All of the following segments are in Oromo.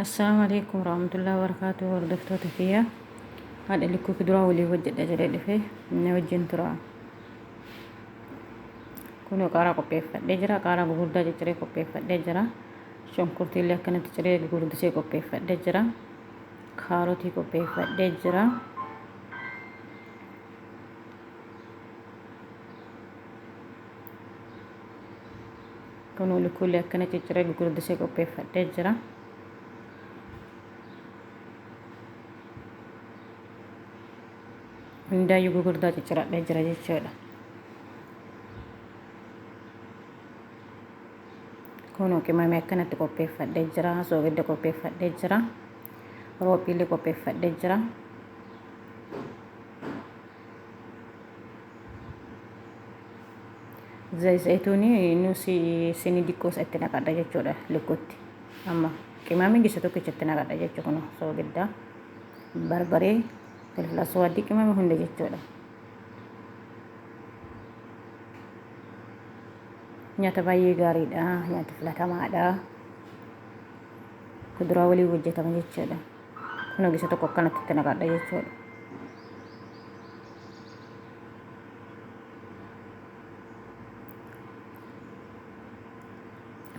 Assalaamu alaikum warahmatullahi wabarakatuh. Hordoftoota kiyya, haadha likkuu kuduraa walii hojjedha jedhee dhufe, inni wajjin tura. Kunoo qaaraa qopheeffadhee jira. Qaaraa gugurdaa cicciree qopheeffadhee jira. Shunkurtii illee akkanatti ciree gugurdisee qopheeffadhee jira. Kaarotii qopheeffadhee jira. Kunoo lukkuullee akkana cicciree gugurdisee qopheeffadhee jira. Hundaayyuu gugurdaa cicciradhee jira jechuudha. Kunoo qimamee akkanatti qopheeffadhee jira. Soogidda qopheeffadhee jira. Roophiillee qopheeffadhee jira. Zayituuni nuusi sinii diqqoo isa itti naqadha jechuudha lukkutti. Amma qimamii gisa tokkicha itti naqadha jechuudha. Kunoo soogidda, barbaree, filfila aswaadii, qimamii hunda jechuudha. Nyaata baay'ee gaariidha. Nyaata filatamaadha. Kuduraa waliin hojjetama jechuudha. Kunoo gisa tokko akkanatti itti naqadha jechuudha.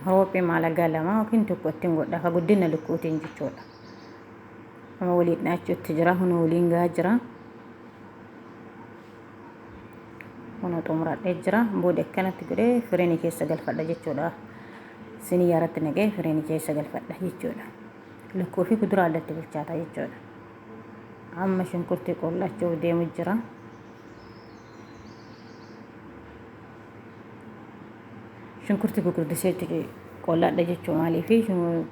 Roophee maalagaa lama yookiin tokko ittiin godha akka guddina lukkuutiin jechuudha. Amma waliin dhaachuutti jira. Kun waliin gahaa jira. Kun xumuradhee jira. Booda akkanatti godhee fireenii keessa galfadha jechuudha. Sinii yaaratti naqee fireenii keessa galfadha jechuudha. Lukkuu fi kuduraa addatti bilchaata jechuudha. Amma shunkurtii qollachuuf deemu jira. Shunkurtii gurguddiseetti qolladha jechuun maaliif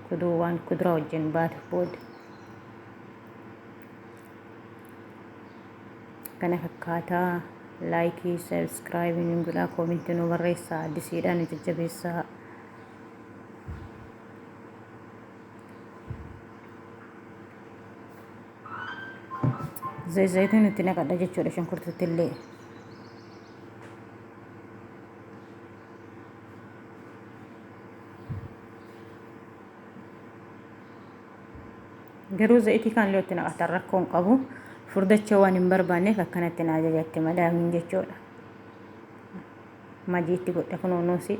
kuduu waan kuduraa wajjin baatuuf booda. Kana fakkaataa laayikii, sabiskiraayibii nu godhaa, koomentii nu barreessaa, addisiidhaa nu jajjabeessaa. Zayituun itti naqadha jechuudha shunkurtitti illee. Garuu zayitii kaan illee itti naqatan rakkoo hin qabu. Furdachuu waan hin barbaanneef akkanatti na ajajatti madaamiin jechuudha. Majiitti godhe kunoo nuusi.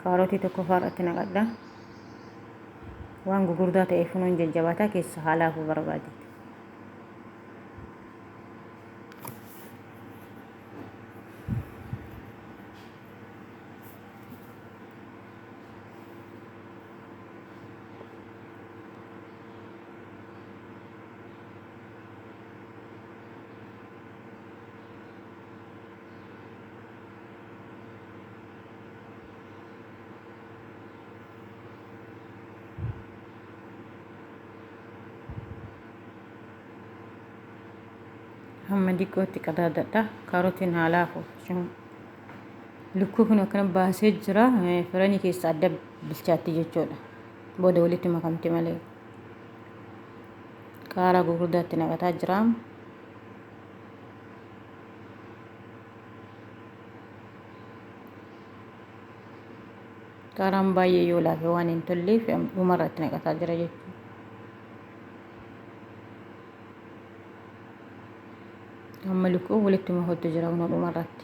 Kaarotii tokko faarratti naqadha. Waan gugurdaa ta'eef kunuun jajjabaataa keessa haalaafuu barbaade. Hamma diqqootti qadaadadha. Kaarotiin haa laafu. Lukkuu kun akkana baasee jira. Firanii keessa adda bilchaatti jechuudha. Booda walitti makamti malee. Qaaraa gurguddaatti naqataa jira. Qaaraan baay'ee yoo laafe waan hin tolleef dhumarratti naqataa jira jechuudha. Amma lukkuu walitti makuutti jira kun dhumarratti.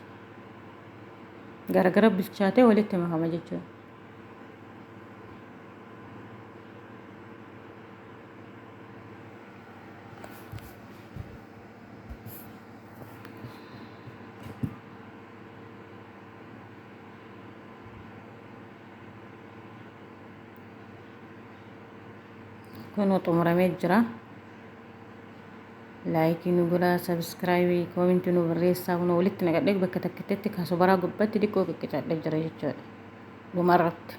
Garagara bilchaatee walitti makama jechuudha. Kunoo xumuramee jira. Laayikii nu godhaa, sabiskiraayibii, koomentii nu barreessaa. Kunoo walitti naqadhee bakka takkittetti kasobaraa gubbatti diqqoo qiqqicadhee jira jechuudha. Dhumarratti.